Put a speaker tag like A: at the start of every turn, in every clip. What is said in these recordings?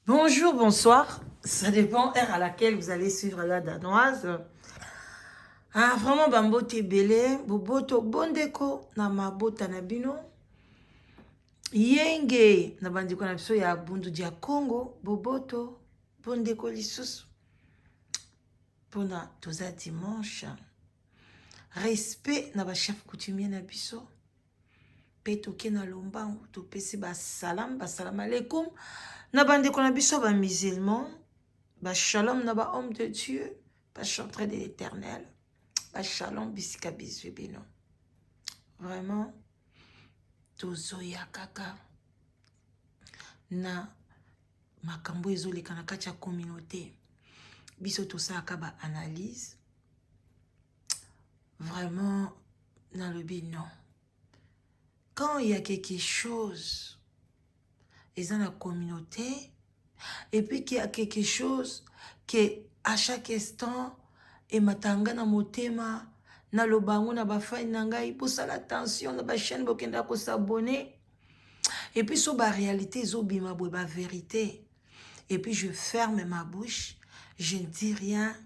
A: Bonjour, bonsoir. Ça dépend heure à laquelle vous allez suivre la danoise. Ah, vraiment, bambote ebele, boboto, bondeko, na mabota na bino. Yenge, na bandeko na biso ya Bundu dia Congo, boboto, bondeko lisusu. Pona toza dimanche. Respect na ba chef coutumier na biso. Mpe toke na lombangu topesi basalam basalam aleikum na bandeko na biso ba musulman, ba shalom na ba homme de Dieu, ba chantre de l'Éternel, ba shalom bisika bizwi bino. Vraiment tozoya kaka na makambo ezoleka na kati ya communauté. Biso tosalaka ba analyse. Vraiment nalobi non. Quand il y a quelque chose eza na communauté et puis qu'il y a quelque chose que à chaque instant ematanga na motema, naloba yango na bafani na ngai, bosala attention na bachaîne bokenda kosabone. Et puis so ba réalité ezobima boye, ba vérité, et puis je ferme ma bouche, je ne dis rien.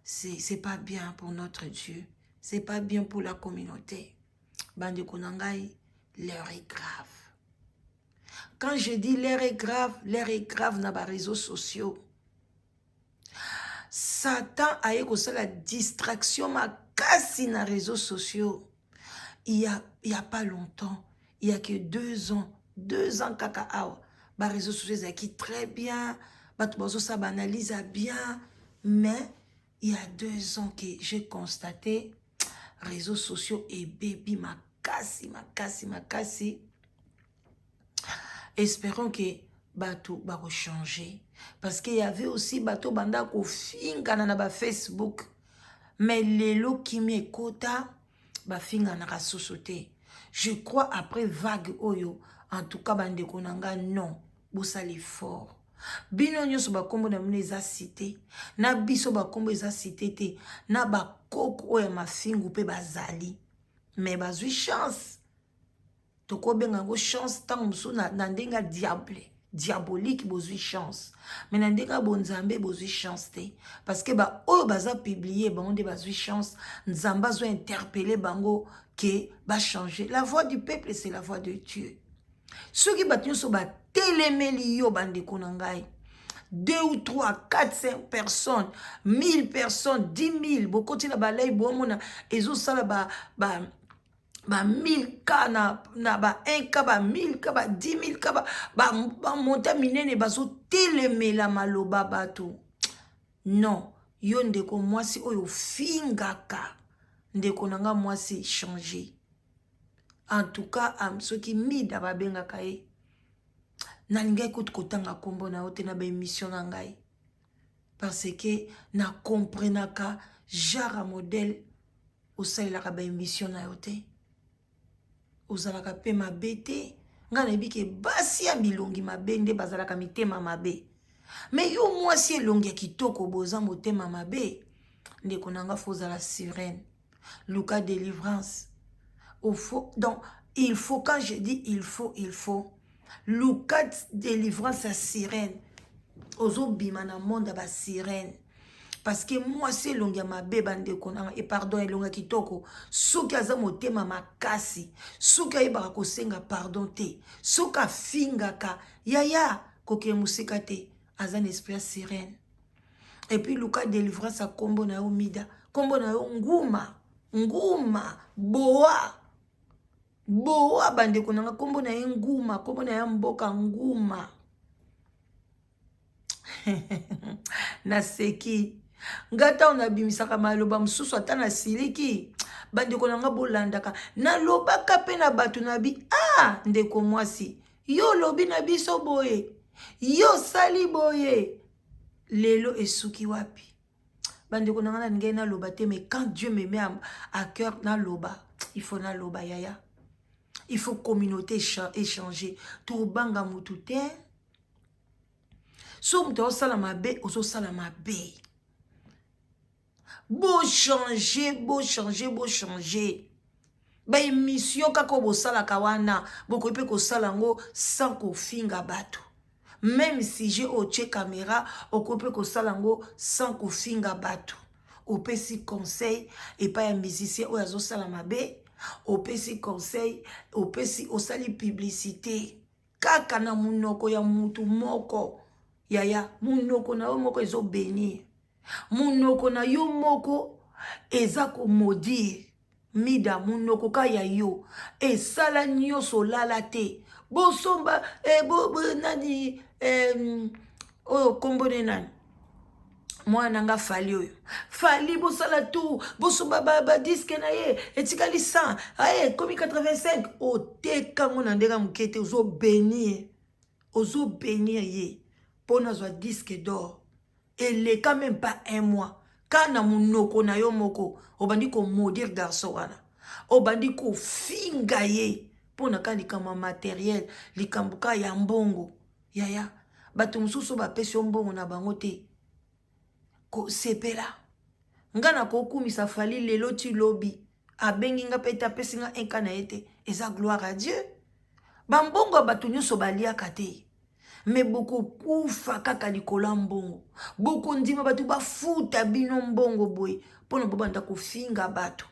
A: C'est pas bien pour notre Dieu, c'est pas bien pour la communauté. Bandeko na ngai, l'heure est grave. Quand je dis l'heure est grave, l'heure est grave na ba réseaux sociaux. Satan aye kosala distraction makasi na réseaux sociaux. Il y a pas longtemps, il y a que 2 ans, 2 ans kaka awa, ba réseaux sociaux ezalaki très bien, bato bazosala ba analyse ya bien, mais il y a 2 ans que j'ai constaté réseaux sociaux ebebi makasi makasi makasi. Espérons que bato bakochanger, parce que y avait aussi bato banda kofingana na bafacebook, mais lelo kimia ekota, bafinganaka susu te. Je crois après vague oyo, en tout cas bandeko na nga, non, bosala effort. Bino nyonso bakombo na bino eza cité, na biso bakombo eza cité te, na bakoko oyo ya mafingu mpe bazali, mais bazwi chance. Tokobenga yango chance ntango mosusu na ndenge ya diable, diabolique, bozwi chance, mais na ndenge ya bonzambe bozwi chance te, parce que baoyo baza publié, bango nde bazwi chance. Nzambe azwa interpeller bango ke bachanger. La voix du peuple, c'est la voix de Dieu. Soki bato nyonso batelemeli yo, bandeko na ngai, deux ou trois, quatre, cinq personnes, 1000 personnes, 10 000, bokoti na balai, bomona ezosala ba 1000 ka na ba 1 ka, ba 1000 ka, ba 10 000 ka, bamonta ba minene bazotelemela maloba bato. Non, yo ndeko mwasi oyo ofingaka, ndeko na nga mwasi, change. En tout cas am, soki Mida babengaka ye, nalingaki kutu kotanga nkombo na yo te na baémission na ngai, parce que nakomprenaka genre ya modèle osalelaka baémission na yo te. Ozalaka mpe mabe te. Ngai nayebi ke basi ya bilongi mabe nde bazalaka mitema mabe, mais yo mwasi elongi ya kitoko boza motema mabe. Ndeko na nga, faut ozala sirène, luka délivrance. Faut, donc il faut, quand je dis il faut, il faut luka délivrance ya sirène. Ozobima na monde ya basirène, parce que mwasi elongi ya mabe, bandeko nanga, e pardon, elongi ya kitoko, soki aza motema makasi, soki ayebaka kosenga pardon te, soki afingaka, yaya, kokende mosika te, aza na esprit ya sirène. Et puis luka délivrance ya nkombo na yo Mida, nkombo na yo Nguma, Nguma Boa, Boa. Bandeko na nga, nkombo na ye Nguma, nkombo na ye mboka Nguma. Naseki nga ntango nabimisaka maloba mosusu, ata nasiliki, bandeko na nga bolandaka, nalobaka mpe na bato na bi: "Ah, ndeko mwasi, yo olobi na biso boye, yo osali boye, lelo esuki wapi?" Bandeko na nga, na ngai naloba te, mais quand Dieu me met à cœur naloba, il faut naloba. Yaya, il faut communauté échanger. Tobanga motu te. So moto azosala mabe, ozosala mabe, bochange, bochange, bochange baémission kaka oyo bosalaka wana. Bokoki mpe kosala yango sans kofinga bato. Meme sujet oyo otie camera, okoki mpe kosala yango sans kofinga bato. Opesi conseil epai ya musicien oyo azosala mabe, opesi conseil, opesi, osali publicité kaka na monoko ya mutu moko. Yaya, monoko na yo moko ezo benir, monoko na yo moko eza ko maudire. Mida, monoko ka ya yo esala nyonso, olala te, bosomba eh, bo, bo, nani eh, oyo kombo ne nani, mwana nga Fally oyo, Fally bosala tout, bosomba badiske ba na ye etikali 100, aye ekomi 85. Otekango na ndenge moke te, ozobenir, ozobenir ye mpo nazwa disque d'or. Eleka meme pas un mois, ka na monoko na yo moko obandi komaudire garçon wana, obandi kofinga ye mpo na ka likambo ya materiel, likambo ka ya mbongo. Yaya, bato mosusu bapesi yo mbongo na bango te, kosepela. Nga nakokumisa Fally lelo ti lobi, abengi nga mpe te, apesi nga inka na ye te, eza gloire à Dieu. Bambongo ya bato nyonso baliaka te, me bokokufa kaka likolo ya mbongo. Bokondima bato bafuta bino mbongo boye mpona bobanda kofinga bato.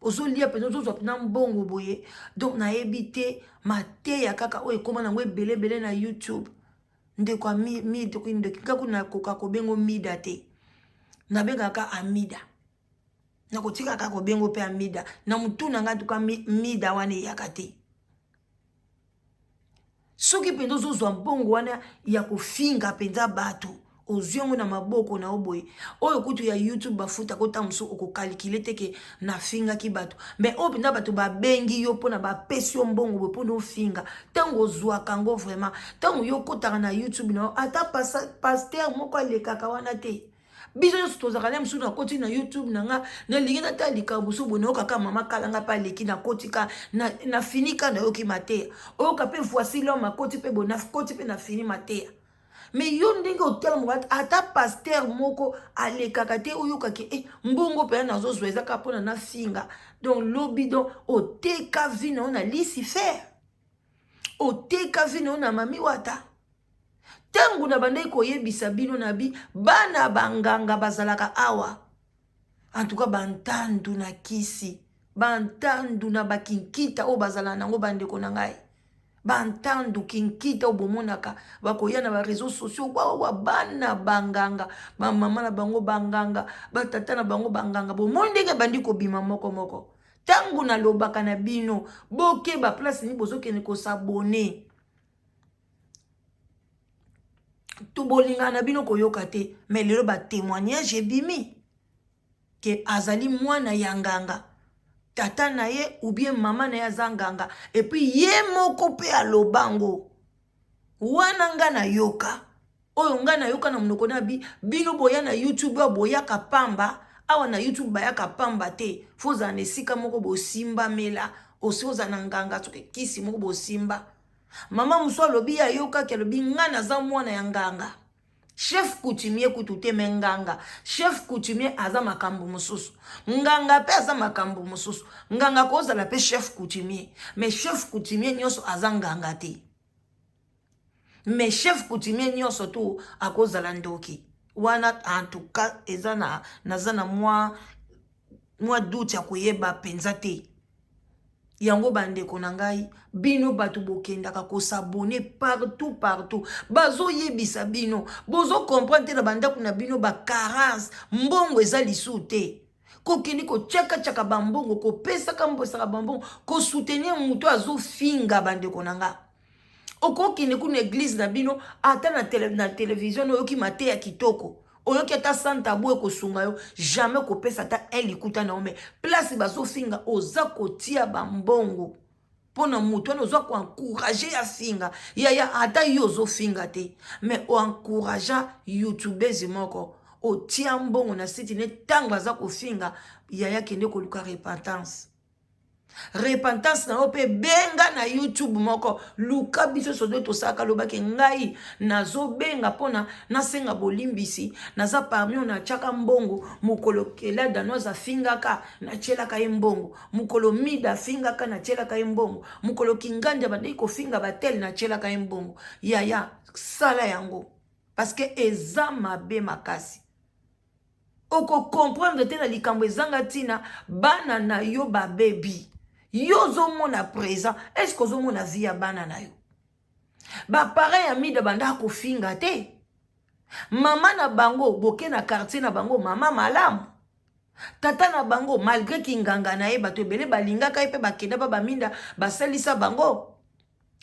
A: Ozolia mpenza, ozozwa mpenza mbongo boye. Donc nayebi te, mateya kaka oyo ekóma nango ebele ebele na YouTube. Ndeko ndoki kaka nakoka kobengo Mida te, nabengaka Amida, nakotika kaka kobengo mpe Amida na motu na ngai. Tuka Mida wana eyaka te. Soki mpenza ozozwa mbongo wana ya kofinga mpenza bato, ozwi yango na maboko na yo boye, oyo kutu ya YouTube bafuta kota mosusu, okokalikile te ke nafingaki bato. Mais oyo mpenza bato babengi yo mpona bapesi yo mbongo boye mpona ofinga, ntango ozwaka yango vraiment, ntango yo okotaka na YouTube na yo, ata pasteur moko alekaka wana te. Biso nyonso tozalaka na mosusu. Nakoti na YouTube na nga, nalingi natala likambo mosusu boye, nayokaka mama Kalanga mpe aleki, nakoti ka nafini ka nayoki mateya. Oyoka mpe Voici l'homme akoti mpe boye, nakoti mpe nafini mateya. Mais yo ndenge otala moko, ata pasteur moko alekaka te. Oyokaki e mbongo mpenza nazozwa eza kaka mpona nafinga. Donc lobi, donc oteka vie na yo na Lucifer, oteka vie na yo na mami wata. Ntango na bandaki koyebisa bino na bi bana banganga bazalaka awa, antuka bantandu na kisi, bantandu na bakinkita oyo bazala nango, bandeko na ngai, bantandu kinkita oyo bomonaka bakoya na baréseaux sociaux wawawa, bana banganga, bamama na bango banganga, batata na bango banganga. Bomoni ndenge bandi kobima moko moko. Ntango nalobaka na bino, bokeba place nini bozokende kos'abonner to bolingana na bino koyoka te. Mais lelo batémoignage ebimi ke azali mwana ya nganga, tata na ye ou bien mama na ye aza nganga. Et puis ye moko mpe alobango wana. Nga nayoka oyo nga nayoka na monoko na bi bino. Boya na YouTube oyo, boyaka pamba awa na YouTube, bayaka pamba te. Faut ozala na esika moko bosimbamela, osi ozala na nganga, soki kisi moko bosimba. Mama mosu alobi, ye ayokaki, alobi: "Nga naza mwana ya nganga, chef coutumier kutu te, mais nganga." Chef coutumier aza makambo mosusu, nganga mpe aza makambo mosusu. Nganga kozala mpe chef coutumier, mais chef coutumier nyonso aza nganga te, mais chef coutumier nyonso to akozala ndoki wana. En tout cas eza na naza na mwa doute ya koyeba mpenza te yango. Bandeko na ngai, bino bato bokendaka kos'abonner partout partout, bazoyebisa bino, bozocomprendre te. Na bandako na bino bacarence, mbongo eza lisusu te, kokende kotiakatiaka bambongo, kopesaka mbosaka bambongo, kosoutenir moto azofinga. Bandeko na nga, okokende kuna église na bino, ata na télévision oyoki mateya kitoko, oyoki ata santa bo ekosunga yo, jamais kopesa ata un likuta na yo. Mais place bazofinga, oza kotia bambongo mpo na motu wana, oza koencourager ya finga. Yaya, ata yo ozofinga te, mais oencourager youtubeuse moko, otia mbongo na site ne ntango aza kofinga. Yaya, kende koluka repentance. Repentance na yo mpe benga na YouTube moko, luka biso sodo tosalaka, lobaki ngai nazobenga mpona nasenga bolimbisi, naza parmi oyo natiaka mbongo mokolo Kela Danoise afingaka natielaka ye mbongo, mokolo Mida afingaka natielaka ye mbongo, mokolo Kingandi abandaki kofinga batel natielaka ye mbongo. Yaya, sala yango parce que eza mabe makasi. Oko comprendre te na likambo ezanga ntina, bana na yo babebi. Yo ozomona présent, est-ce que ozomona vie ya bana na yo? Ba parents ya Mida banda kofinga te. Mama na bango boke na quartier na bango, mama malamu. Tata na bango malgré kinganga na ye, bato ebele balingaka ye mpe bakenda ba baminda basalisa bango.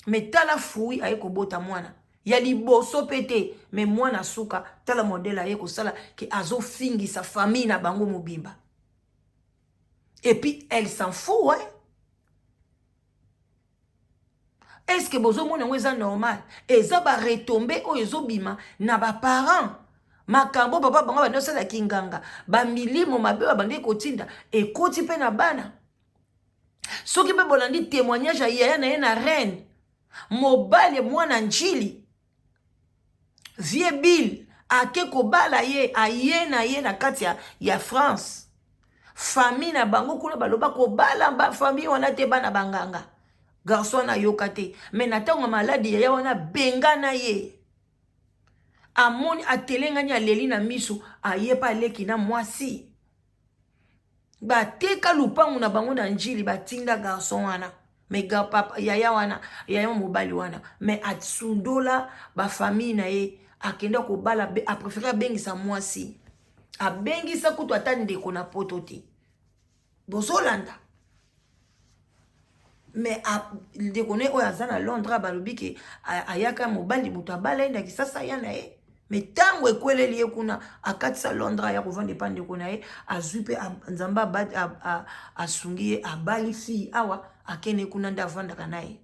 A: Mais tala fruit aye kobota mwana ya liboso mpe te, mais mwana suka, tala modèle aye kosala ke azofingisa famille na bango mobimba. Et puis elle s'en fout, hein? Est-ce que bozomona yango eza normal? Eza ba retombées oyo ezobima na ba parents. Makambo papa bango bandi osala kinganga, bamilimo mabe oyo bandi kotinda ekoti mpe na bana. Soki mpe bolandi témoignage ya yaya na ye na reine, mobali mwana njili vie Bill ake kobala ye, aye na ye na kati ya France. Famille na bango kuna baloba kobala ba famille wana te, bana banganga. Garçon wana ayoka te, mais na ntango ya maladi yaya wana bengana ye, amoni atelengani, aleli na miso, aye mpe aleki na mwasi bateka lupangu na bango na njili, batinda garçon wana. Mais papa, yaya wana, yaya mobali wana, mais asundola bafamille na ye, akenda kobala, apréféré abengisa mwasi, abengisa kutu ata ndeko na poto te. Bozolanda, mais ndeko ne oyo aza na Londres, balobi ke ayaka mobali, moto abala ye na Kisasa, aya na ye. Mais ntango ekweleli ye kuna, akatisa Londres, aya kovanda epa ndeko na ye, azwi mpe Nzambe asungi ye, abali fille awa, akende kuna nde avandaka na ye.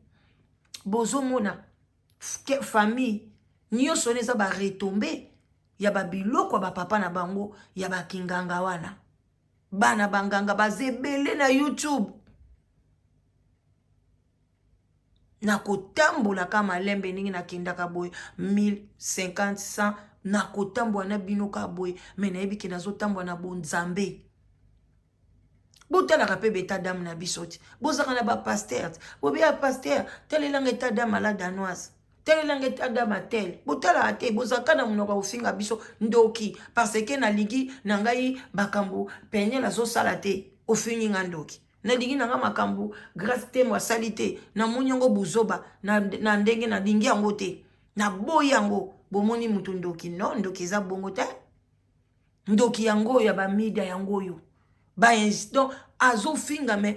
A: Bozomona famille nyonso wana eza baretombées ya babiloko ya bapapa na bango ya bakinganga wana. Bana banganga baza ebele na YouTube. Nakotambolaka malembe ndenge nakendaka boye 1050 100, nakotambola na bino ka boye, mais nayebi ke nazotambola na bonzambe. Botalaka mpe baétat d'âme na biso ti bozalaka na bapasteur ti bobeya pasteur, talelanga état d'âme ala Danoise, talelanga état d'âme atel. Botalaka te, bozalaka na monoko ya kofinga biso ndoki parce que nalingi na ngai makambo Peniel azosala te, ofingi nga ndoki. Nalingi na nga makambo Grâce Temo asali te, namoni yango buzoba na ndenge nalingi yango te, naboyi yango, bomoni mutu ndoki. Non, ndoki eza bongo te. Ndoki yango oyo ya bamida yango oyo donc azofinga, mais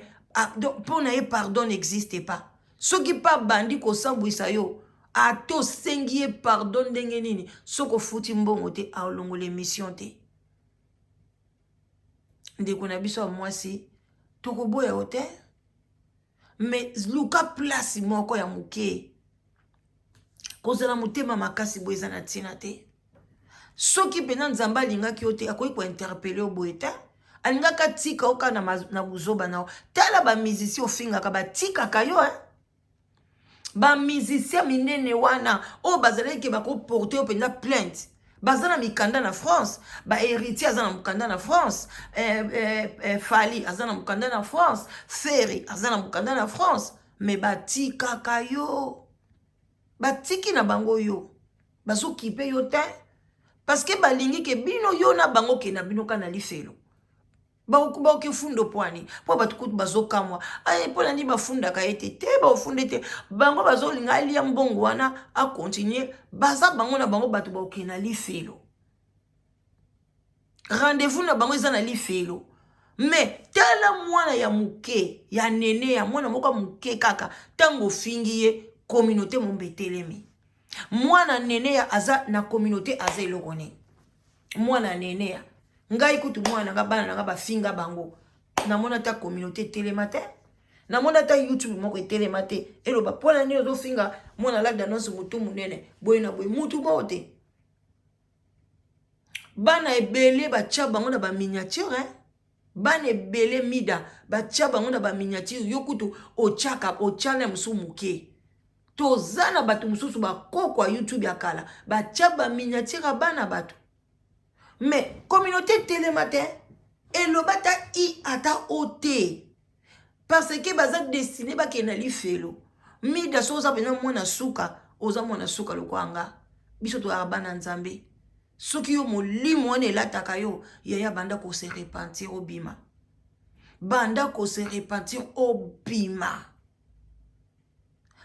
A: mpo na ye pardon n'existe pas. Soki mpe abandi kosambwisa yo, ata osengi ye pardon ndenge nini, soki ofuti mbongo te, alongola émission te. Ndeko na biso ya mwasi, tokoboya yo te, mais luka place moko ya moke. Kozala motema makasi boye eza na ntina te. Soki mpenza Nzambe alingaki yo te, akoki kointerpeller yo boye te, alingaki atika yo kaka na buzoba na yo. Tala bamusicien ofingaka, batikaka yo, eh? Bamusicien minene wana oyo bazalaki ke bakoporter yo mpenza plainte, baza na mikanda na France. Bahéritier aza na mokanda na France, Fally aza na mokanda na France, Ferre aza na mokanda na France, mais batikaka yo, batiki na bango yo, bazokipe yo te parce que balingi ke bino yo na bango ke na bino ka na lifelo. Bakoki funda pwani mpo bato kutu bazokamwa mpo na nini bafundaka ye te. Te, baofunda te, bango bazolinga alia mbongo wana, acontinuer. Baza bango na bango bato bakokende na lifelo, rendez-vous na bango eza na lifelo. Mais tala mwana ya moke ya nene, ya mwana moko ya moke kaka, ntango ofingi ye, communauté mombe etelemi. Mwana nene ya aza na communauté, aza eloko nini? Mwana nene ya ngai kutu, mwana nanga, bana nanga bafinga bango, namoni ata communauté etelema te, namoni ata YouTube moko etelema te eloba mpona nini ozofinga mwana lada nyonso motu monene boye na boye, mutu moko te. Bana ebele batya bango na baminiature, hein? Bana ebele mida batia bango na baminiature, yo kutu otiaka otya na mosusu moke. Toza na bato mosusu bakoko ya YouTube ya kala batia baminiature ya bana bato, mais communauté etelema te, eloba ata i ata o te, parce que baza destiné bakende na lifelo. Mida, so oza mpenza mwana suka, oza mwana suka lokola nga, biso tozalaka bana Nzambe. Soki yo molimo wana elataka yo, yaya, banda kose repentir, obima. Banda kose repentir, obima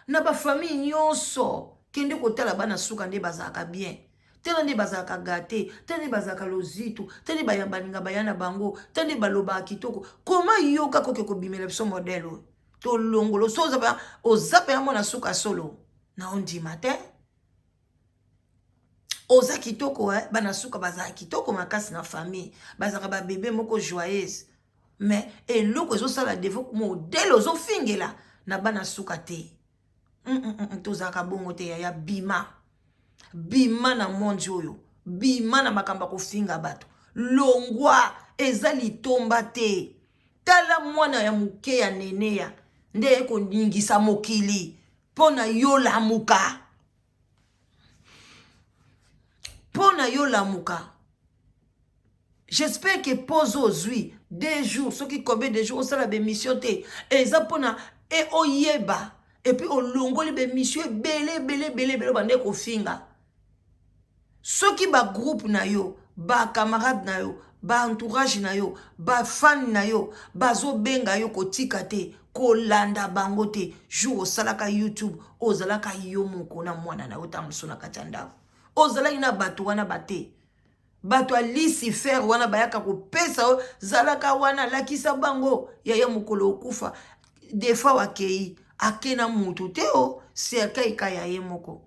A: na bafamille nyonso. Kende kotala bana suka nde bazalaka bien, tala nde bazalaka gâtés, tala nde bazalaka lozitu, tala nde balinga baya na bango, tala nde balobaka kitoko. Koma yo kaka oke kobimela biso modèle oyo, tolongolo. So oza mpenza mwana suka solo na ondima te, oza kitoko, eh? Bana suka bazalaka kitoko makasi na famille, bazalaka babebe moko joyeuse, mais eloko ezosala devo modèle ozofingela na bana suka te. Tozalaka bongo te, yaya. Bima, bima na monde oyo, bima na makambo ya kofinga bato, longwa, eza litomba te. Tala mwana ya moke ya Neneya nde ekoningisa mokili mpo na yo. Lamuka mpo na yo, lamuka. J'espère que pause ozwi 2 jours, soki combien de jours osala bémission te, eza mpona e oyeba. Et puis olongoli bémission ebele ebele ebele ebele obande kofinga. Soki bagroupe na yo, bacamarade na yo, baentourage na yo, bafani na yo bazobenga yo, kotika te, kolanda bango te. Jour osalaka YouTube, ozalaka yo moko na mwana na yo, ta mosu na kati ya ndako, ozalaki na bato wana bate, bato ya Lucifer wana bayaka kopesa yo. Zalaka wana, alakisa bango, yaya. Mokolo okufa, defa akei, ake na mutu te, o cercueil ka ya ye moko,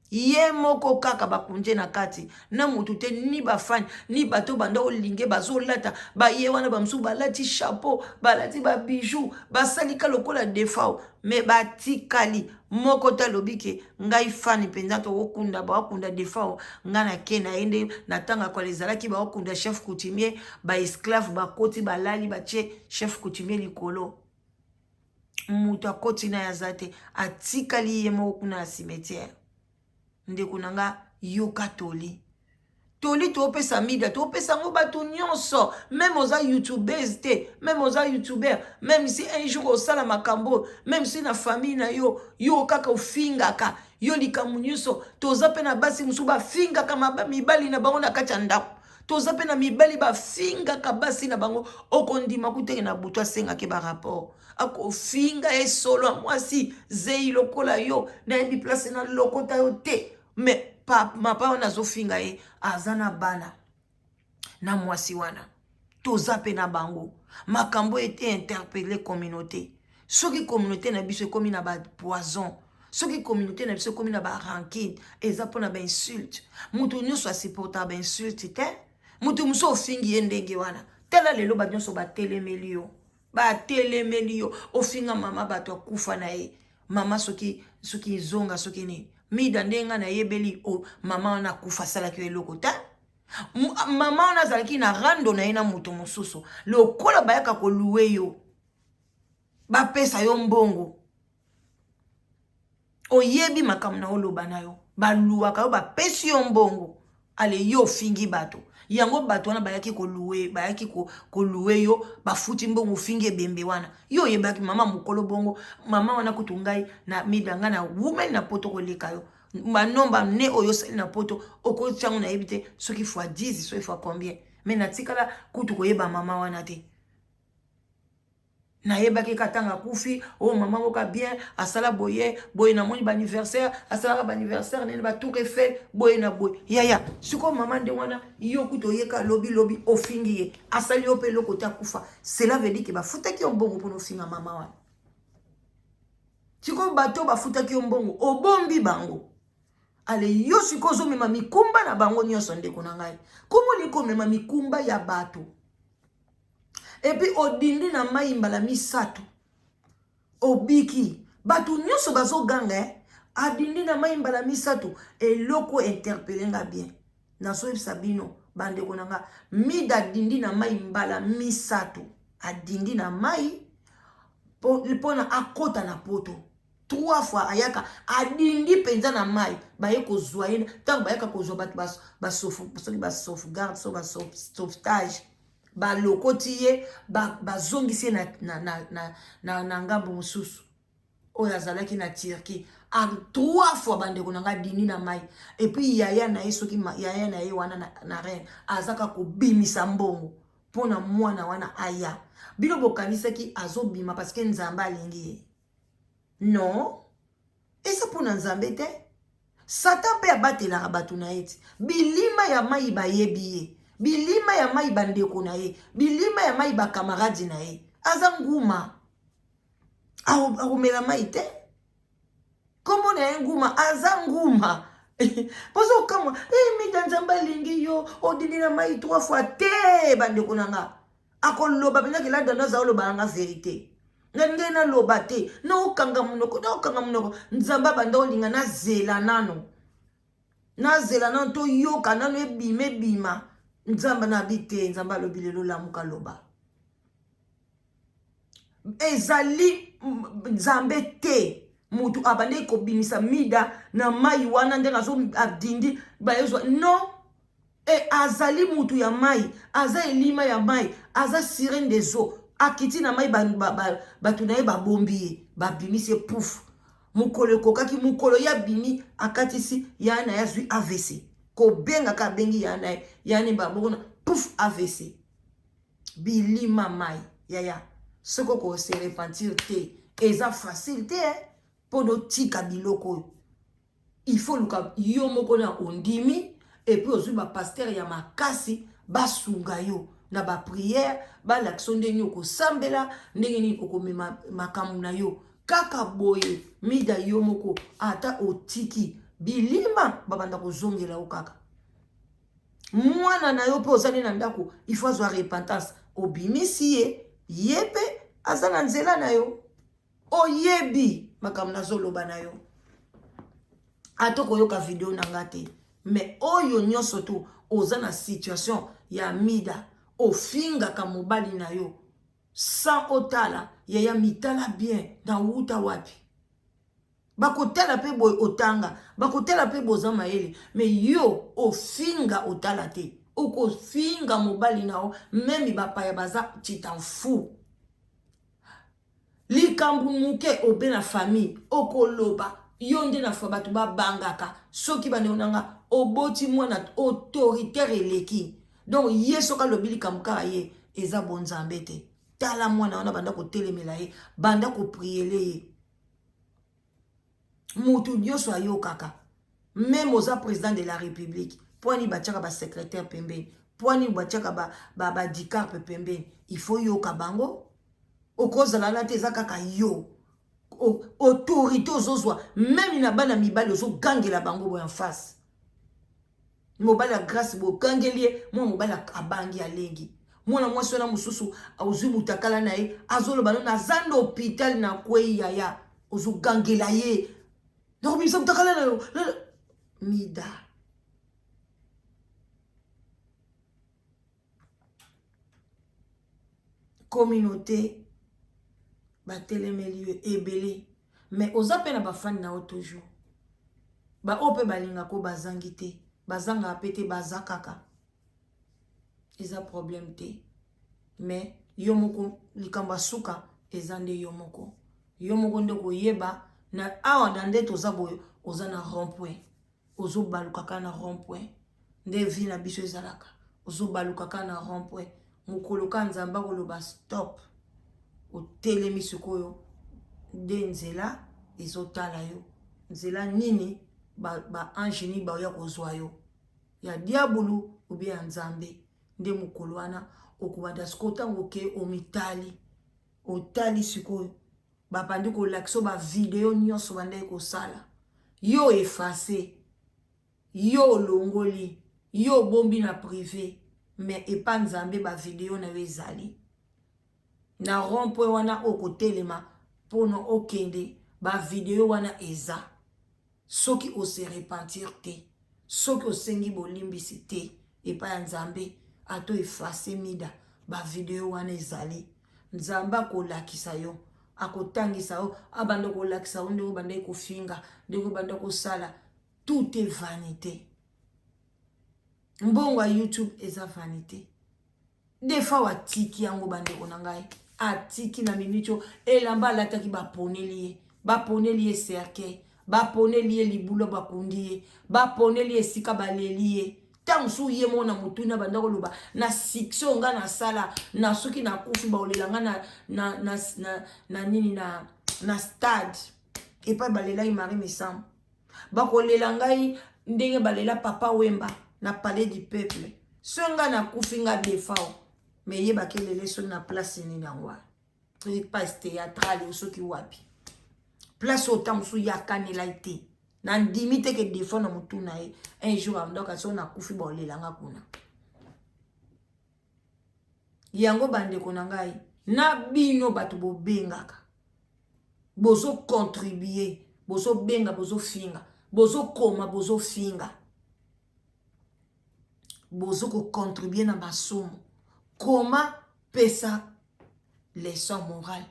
A: ye moko kaka bakunje na kati na mutu te, ni bafani ni bato banda olinge bazolata baye wana. Bamosusu balati chapeau, balati babijou, basali ka lokola Defao, mais batikali moko te alobi ke ngai fani mpenza, tokokunda, bakokunda Defao, ngai nake na ye nde na ntango akola ezalaki bakokunda chef coutumier, baesclave bakoti, balali, batie chef coutumier likolo, moto akoti na ye aza te, atikali ye moko kuna ya cimetière. Ndeko na nga, yoka toli. Toli topesa Mida, topesa yango bato nyonso, même oza youtubeuse te, même oza youtuber, même si un jour osala makambo, même si na famille na yo, yo kaka ofingaka, yo likambo nyonso. Toza mpe na basi mosusu bafingaka mibali na bango na kati ya ndako, toza mpe na mibali bafingaka basi na bango. Okondima kuteke na butu asengaki barapport, akofinga ye solo ya mwasi zei lokola yo, nayebi place na lokota yo te. Mais mapa wana azofinga ye, aza na bana na mwasi wana. Toza mpe na bango. Makambo ete interpeller communauté. Soki communauté na biso ekómi na bapoison, soki communauté na biso ekómi na barancune, eza mpona bainsulte. Moto nyonso asupportaka bainsulte te. Moto mosusu ofingi ye ndenge wana, tala lelo bato nyonso batelemeli yo, batelemeli yo. Ofinga mama bato, akufa na ye mama, soki soki ezonga, soki nini. Mida, ndenge ngai nayebeli o, mama wana akufa, asalaki yo eloko te. Mama wana azalaki na rando na ye na moto mosusu. Lokola bayaka kolouer yo, bapesa yo mbongo, oyebi makambo na oloba na yo, balouaka yo, bapesi yo mbongo, ale yo ofingi bato yango. Bato wana bayaki kolouer, bayaki kolouer yo, bafuti mbongo, ofingi ebembe wana. Yo oyebaki mama mokolo bongo, mama wana kutu ngai na Mida, ngai na wumeli na Poto koleka yo. Banomba ne oyo osali na Poto, okotiango nayebi te soki fois 10, soki fois combien, mais natikala kutu koyeba mama wana te. Nayebaki ka ntango akufi, oyo oh, mama moka bien asala boye boye, namoni baanniversaire, asalaka baanniversaire nene, batour Eiffel, boye na boye. Yaya, sikoyo mama nde wana, yo kutu oyeka lobi lobi, ofingi ye, asali yo mpe eloko te, akufa. Cela veut dire ke bafutaki yo mbongo mpona ofinga mama wana. Sikoyo bato bafutaki yo mbongo, obombi bango, ale yo sikoyo ozomema mikumba na bango nyonso. Ndeko na ngai, komoni komema mikumba ya bato, et puis odindi na mai mbala misato, obiki. Bato nyonso bazoganga, eh? Adindi na mai mbala misato. Eloko interpeller nga bien, nazoyebisa bino. Bandeko na nga, Mida adindi na mai mbala misato, adindi na mai mpona akota na poto. Trois fois ayaka adindi mpenza na mai, baye kozwa ye. Ntango bayaka kozwa bato, soki basauvegarde, so basauvetage, balokoti ye, bazongisi ye na ngambo mosusu oyo azalaki na Turquie. A trois fois, bandeko na nga, dindi na mai. Et puis yaya na ye, soki yaya na ye wana na reine, azaka kobimisa mbongo mpona mwana wana aya. Bino bokanisaki azobima parce que Nzambe alingi ye? Non, eza mpona Nzambe te. Satan mpe abatelaka bato na ye ti bilima ya mai bayebi ye, bilima ya mai bandeko na ye, bilima ya mai bakamaradi na ye. Aza nguma, akomela mai te. Nkombo na ye nguma, aza nguma. Mpoza okamwa e Mida, Nzambe alingi yo, odindi na mai trois fois te. Bandeko na nga, akoloba mpenza ke ladando aza oloba na nga vérité. Nga ndenge naloba te, naokanga monoko, naokanga monoko. Nzambe abanda olinga nazela nano, nazela nano, toyoka nano ebima ebima. Nzambe nabi te, Nzambe alobi lelo lamuka, loba. Ezali Nzambe te motu abandaki kobimisa Mida na mai wana ndenge azo adindi bayezwa. Non, e azali mutu ya mai, aza elima ya mai, aza sirène des eaux. Akiti na mai, bato na ye babombi ye, babimisi ye, pouf. Mokolo ekokaki, mokolo ye abimi, akatisi, ya na ye azwi AVC. Kobengaka, abengi ya na ye, ya ne babokona, pouf, AVC. Bilima mai, yaya, soki okose repentir te, eza facile te mpo notika biloko oyo. Il faut luka yo moko na ondimi, et puis ozwi bapasteur ya makasi basunga yo na baprière, balakisa yo ndenge nini okosambela, ndenge nini okomema makambo na yo. Kaka boye, Mida, yo moko ata otiki bilima, babanda kozongela yo kaka. Mwana na yo mpe ozali na ndako, il faut azwa repentance. Obimisi ye, ye mpe aza na nzela na yo. Oyebi makambo nazoloba na yo, ata koyoka video na nga te, mais oyo nyonso tu oza na situation ya Mida, ofingaka mobali na yo sans otala. Yaya, mitala bien, nawuta wapi? Bakotala mpe boye, otanga, bakotala mpe boza mayele, mais yo ofinga, otala te. Okofinga mobali na yo, même bapaya baza, tu t'en fous. Likambo moke obe na famille, okoloba yo nde na fa bato babangaka. Soki bandeko na nga, oboti mwana autoritaire eleki, donc ye soki alobi likambo kaka ye, eza bonzambe te. Tala mwana wana, banda kotelemela ye, banda koprier ye. Motu nyonso ayokaka, même oza président de la République. Mpo ani batiaka basecrétaire pembeni? Mpo ani batiaka badicarpe pembeni? Il faut yoka bango. Okozala na te, eza kaka yo autorité ozozwa. Même na bana mibali, ozogangela bango boye en face. Mobali ya Grâce, bogangeli ye, mwana mobali abangi, alengi. Mwana mwasi wana mosusu, ozwi mutakala na ye, azoloba no naza na hôpital, nakwei. Yaya, ozogangela ye, nakobimisa mutakala na yo. Mida, communauté batelemeli yo ebele, mais oza mpe na bafani na yo toujours, baoyo mpe balingaka, bazangi te, bazangaka mpe te, baza kaka, eza problème te. Mais yo moko, likambo ya suka eza nde yo moko, yo moko nde koyeba na awa na nde toza boye. Oza na rond point, ozobaluka kaka na rond point. Nde vie na biso ezalaka, ozobaluka kaka na rond point. Mokolo kaka Nzambe akoloba stop, otelemi sikoyo, nde nzela ezotala yo. Nzela nini? Baange nini baoya kozwa yo, ya diabulu obe ya Nzambe? Nde mokolo wana okobanda sikoyo. Ntango oke, omitali, otali sikoyo, babandi kolakisa bavideo nyonso bandaki kosala yo, effacer yo, olongoli yo, obombi na privé, mais epa Nzambe bavideo na yo ezali na rond point wana. Okotelema mpona okende, bavideo wana eza. Soki ose repentir te, soki osengi bolimbisi te. epai ya Nzambe, ato efase Mida, bavideo wana ezali. Nzambe akolakisa yo, akotangisa yo, abanda kolakisa yo ndenge obandaki kofinga, ndenge obanda kosala. Tout est vanité. Mbongo ya YouTube eza vanité. Defao atiki yango, bandeko na ngai, atiki na miniti oyo. Elamba alataki, baponeli ye, baponeli ye cercueil, baponeli ye libula, bakundi ye, baponeli ye esika baleli ye. Ntango mosusu ye moko na motuna banda koloba na succès oyo ngai nasala, na soki nakufi baolela ngai na nini, na stade epai balelaki Marie Misambo, bakolela ngai ndenge balela Papa Wemba na Palais du Peuple. So ngai nakufi, ngai Defao, me yebaki elele soki na place nini yango wana, place théâtrale, soki wapi place oyo. Ntango mosusu yakanelai te, nandimi te ke Defao na motu na ye un jour andaka soki nakufi baolelanga kuna. Yango, bandeko na ngai, na bino bato bobengaka, bozocontribuer, bozobenga, bozofinga, bozokoma, bozofinga, bozokocontribuer na masumu. Koma, pesa leçon morale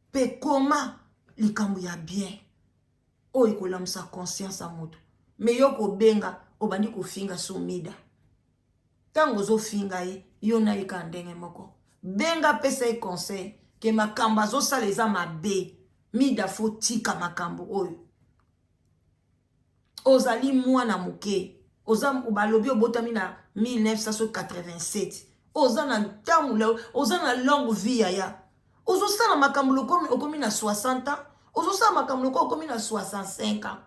A: mpe koma likambo ya bien oyo ekolamusa conscience ya moto. Me yo kobenga, obandi kofinga Somida. Ntango ozofinga ye, yo na ye kaka ndenge moko. Benga, pesa ye conseil ke makambo azosala eza mabe. Mida, faut tika makambo oyo. Ozali mwana moke, oza, balobi obotami na 1987, oza na ntango, oza na longue vie. Yaya, ozosala makambo lokomi okomi na 60 ans, ozosala makambo lokola okomi na 65 ans,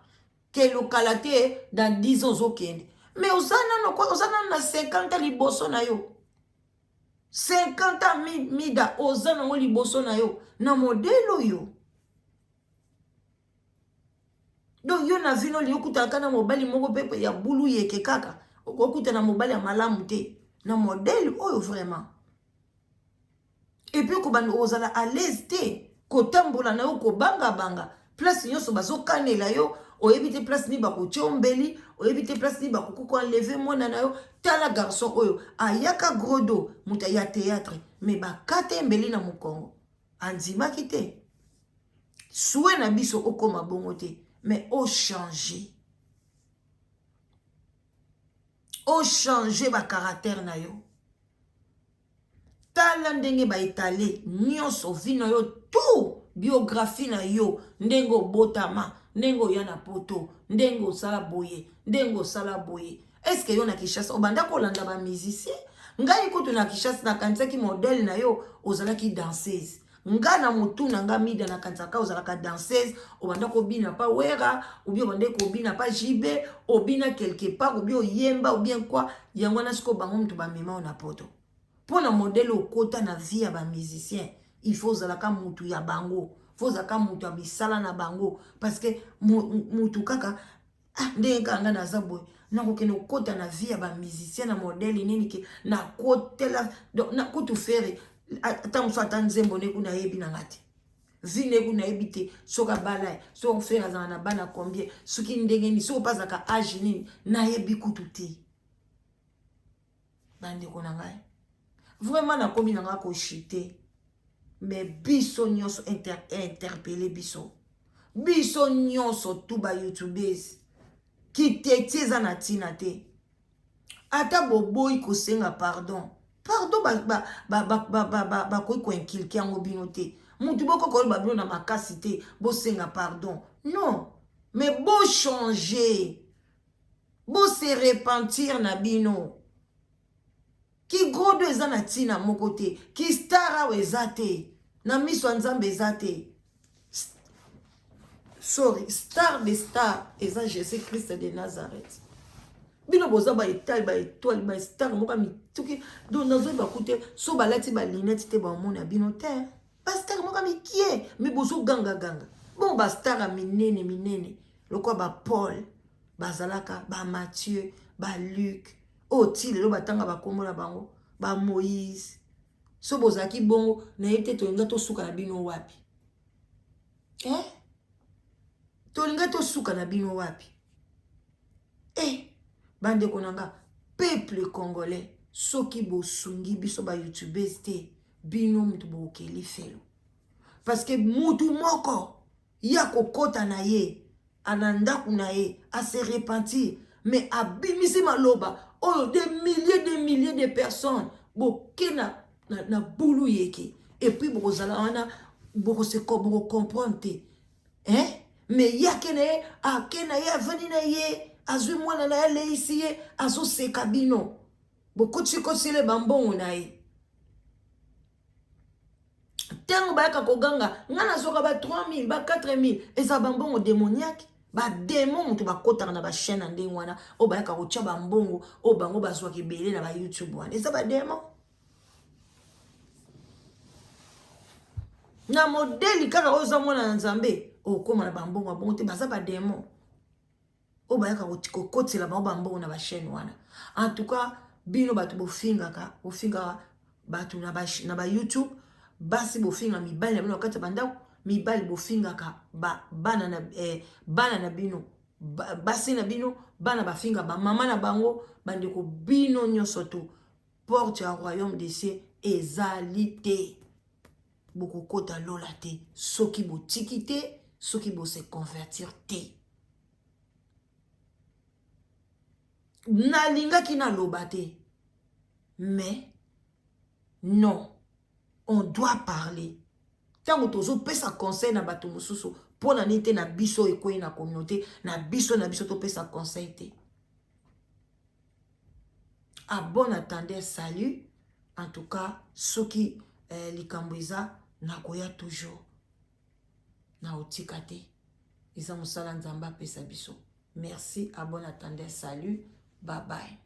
A: ke lokala te, dans 10 ans ozokende. Mais oza nano, oza nano na 50 ans liboso na yo. 50 ans, Mida, oza nango liboso na yo na modèle oyo. Donc yo na vino olingi okutana na mobali moko mpe ya bulu yeke kaka, okokutana mobali ya malamu te na modèle oyo vraiment. Et puis kobanda kozala à l'aise te, kotambola na yo kobangabanga, place nyonso bazokanela yo, oyebi te place nini bakotia ombeli, oyebi te place nini bakoki koenlever mwana na yo. Tala garçon oyo ayaka grodo, moto ya théâtre, mais bakata embeli na mokongo, andimaki te. Souhait na biso okóma bongo te, mais ochange, ochange bacaractère na yo. Tala ndenge baetale nyonso, vie na yo, tout biographie na yo, ndenge obotama, ndenge oya na Poto, ndenge osala boye, ndenge osala boye. Est-ce yo na Kinshasa obanda kolanda bamusicien? Ngai kutu na Kinshasa nakanisaki modèle na yo ozalaki danseuse. Nga na motu na nga, Mida, nakanisaka ozalaka danseuse, obanda kobina pa Wera, ou bien obanda kobina pa JB, obina quelque part, ou bien oyemba, ou bien quoi. Yango wana sikoyo bango moto bamema oyo na Poto. Mpo na modèle okota na vie ya bamusicien, il faut ozalaka mutu ya bango, faut ozalaka mutu ya misala na bango, parce que mutu kaka, ah, ndenge kaka nga naza boye, nakokende kokota na vie ya bamusicien na modèle nini ke nakotela kutu Ferre? Ata mosu, ata nzembo ne kuna ayebi nanga te, vie ne kuna ayebi te. Soki abala ye, soki Ferre azala na bana combien, soki ndenge nini, soki mpe azalaka age nini, nayebi kutu te. Bandeko na ngai, vraiment nakomi na ngai kochuter, mais biso nyonso interpelle biso, biso nyonso tu bayoutubers, kiteti eza na ntina te. Ata boboyi kosenga pardon, pardon bakoki koinculquer yango bino te. Mutu boko koyeba bino na makasi te bosenga pardon, non, mais bochanger, bose repentir na bino. Kigodo eza na ntina moko te, kistar awa eza te, na miso ya Nzambe eza te. Sorry, star de star eza Jésus Christ de Nazareth. Bino boza baetale, baétoile, bastar moko ya mituki, donc nazoyeba ku te so balati balunettes te, bamona bino te. Bastar moko ya mikie, me bozogangaganga. Bon, bastar ya minene minene lokola baPaul bazalaka, baMatthieu, baLuc, oyo ti lelo batanga bakombo na bango, baMoïse. So bozalaki bongo, nayebi te tolinga tosuka na bino wapi, eh? Tolinga tosuka na bino wapi? Eh, bandeko na nga. Peuple congolais, soki bosungi biso ba youtubeurs te, bino mutu bokokeli felo. Parce que mutu moko ya kokota na ye na ndako na ye a se repentir, mais abimisi maloba oyo des milliers de milliers de personnes boke na bulu yeke, et puis bokozala wana bokocomprendre te, hein? Mais ye ake na ye, ake na ye, avandi na ye, azwi mwana na ye, aleisi ye, azoseka bino, bokotikosele bambongo na ye. Ntango bayaka koganga, nga nazwaka ba 3000, ba 4000, eza bambongo démoniaque. Badémon moto bakotaka na bachaîne na ndenge wana, oyo bayaka kotya bambongo oyo bango bazwaka ebele na bayoutube wana, eza badémon. Na modeli kaka oyo oza mwana na Nzambe, okóma na bambongo ya bongo te. Baza badémon oyo bayaka kokotela bango bambongo na bachaîne wana. En tout cas, bino bato bofingaka, bofingaka bato na bayoutube, basi bofinga mibali na bino na kati ya bandako, mibali bofingaka bana na bino, basi na bino, bana bafinga bamama na bango. Bandeko, bino nyonso to porte ya royaume des cieux ezali te, bokokota lola te soki botiki te, soki bose convertir te. Nalingaki naloba te, mais non, on doit parler. Ntango tozopesa conseil na bato mosusu, mpo na nini te na biso ekwei na communauté na biso, na biso topesa conseil te? À bon entendeur, salut. En tout cas, soki likambo eza, nakoya toujours, na otika te, eza mosala Nzambe apesa biso. Merci, à bon entendeur, salut, bye bye.